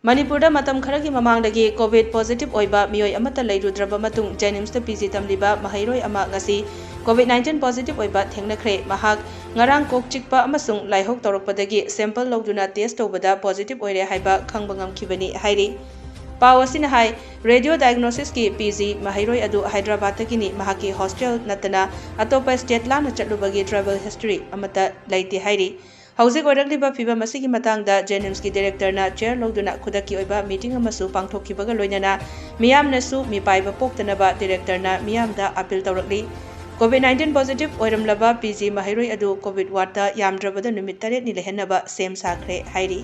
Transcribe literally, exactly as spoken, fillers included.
ꯃꯅꯤꯄꯨꯔꯗ ꯃꯇꯝ ꯈꯔꯒꯤ ꯃꯃꯥꯡꯗꯒꯤ ꯀꯣꯚꯤꯗ ꯄꯣꯖꯤꯇꯤꯚ ꯑꯣꯏꯕ ꯃꯤꯑꯣꯏ ꯑꯃꯠꯇ ꯂꯩꯔꯨꯗ꯭ꯔꯕ ꯃꯇꯨꯡ, ꯖꯦꯅꯤꯝꯁꯇ ꯄꯤ ꯖꯤ ꯇꯝꯂꯤꯕ ꯃꯍꯩꯔꯣꯏ ꯑꯃ ꯉꯁꯤ ꯀꯣꯚꯤꯗ ꯅꯥꯏꯟꯇꯤꯟ ꯄꯣꯖꯤꯇꯤꯚ ꯑꯣꯏꯕ ꯊꯦꯡꯅꯈ꯭ꯔꯦ꯫ ꯃꯍꯥꯛ ꯉꯔꯥꯡ ꯀꯣꯛ ꯆꯤꯛꯄ ꯑꯃꯁꯨꯡ ꯂꯥꯏꯍꯧ ꯇꯧꯔꯛꯄꯗꯒꯤ ꯁꯦꯝꯄꯜ ꯂꯧꯗꯨꯅ ꯇꯦꯁ ꯇꯧꯕꯗ ꯄꯣꯖꯤꯇꯤꯚ ꯑꯣꯏꯔꯦ ꯍꯥꯏꯕ ꯈꯪꯕ ꯉꯝꯈꯤꯕꯅꯤ ꯍꯥꯏꯔꯤ꯫ ꯄꯥꯎ ꯑꯁꯤꯅ ꯍꯥꯏ, ꯔꯦꯗꯤꯑꯣ ꯗꯥꯏꯒꯅꯣꯁꯤꯁꯀꯤ ꯄꯤ ꯖꯤ ꯃꯍꯩꯔꯣꯏ ꯑꯗꯨ ꯍꯥꯏꯗ꯭ꯔꯕꯥꯗꯇꯒꯤꯅꯤ꯫ ꯃꯍꯥꯛꯀꯤ ꯍꯣꯁꯇꯦꯜ ꯅꯠꯇꯅ ꯑꯇꯣꯞꯄ ꯁ꯭ꯇꯦꯠ ꯂꯥꯟꯅ ꯆꯠꯂꯨꯕꯒꯤ ꯇ꯭ꯔꯥꯚꯦꯜ ꯍꯤꯁꯇ꯭ꯔꯤ ꯑꯃꯠꯇ ꯂꯩꯇꯦ ꯍꯥꯏꯔꯤ꯫ ꯍꯧꯖꯤꯛ ꯑꯣꯏꯔꯛꯂꯤꯕ ꯐꯤꯚꯝ ꯑꯁꯤꯒꯤ ꯃꯇꯥꯡꯗ ꯖꯦꯅꯤꯝꯁꯀꯤ ꯗꯤꯔꯦꯛꯇꯔꯅ ꯆꯦꯌꯔ ꯂꯧꯗꯨꯅ ꯈꯨꯗꯛꯀꯤ ꯑꯣꯏꯕ ꯃꯤꯇꯤꯡ ꯑꯃꯁꯨ ꯄꯥꯡꯊꯣꯛꯈꯤꯕꯒ ꯂꯣꯏꯅꯅ ꯃꯤꯌꯥꯝꯅꯁꯨ ꯃꯤꯄꯥꯏꯕ ꯄꯣꯛꯇꯅꯕ ꯗꯤꯔꯦꯛꯇꯔꯅ ꯃꯤꯌꯥꯝꯗ ꯑꯄꯤꯜ ꯇꯧꯔꯛꯂꯤ꯫ ꯀꯣꯚꯤꯗ ꯅꯥꯏꯟꯇꯤꯟ ꯄꯣꯖꯤꯇꯤꯚ ꯑꯣꯏꯔꯝꯂꯕ ꯄꯤ ꯖꯤ ꯃꯍꯩꯔꯣꯏ ꯑꯗꯨ ꯀꯣꯚꯤꯗ ꯋꯥꯔꯗꯇ ꯌꯥꯝꯗ꯭ꯔꯕꯗ ꯅꯨꯃꯤꯠ ꯇꯔꯦꯠꯅꯤ ꯂꯩꯍꯟꯅꯕ ꯁꯦꯝ ꯁꯥꯈ꯭ꯔꯦ ꯍꯥꯏꯔꯤ꯫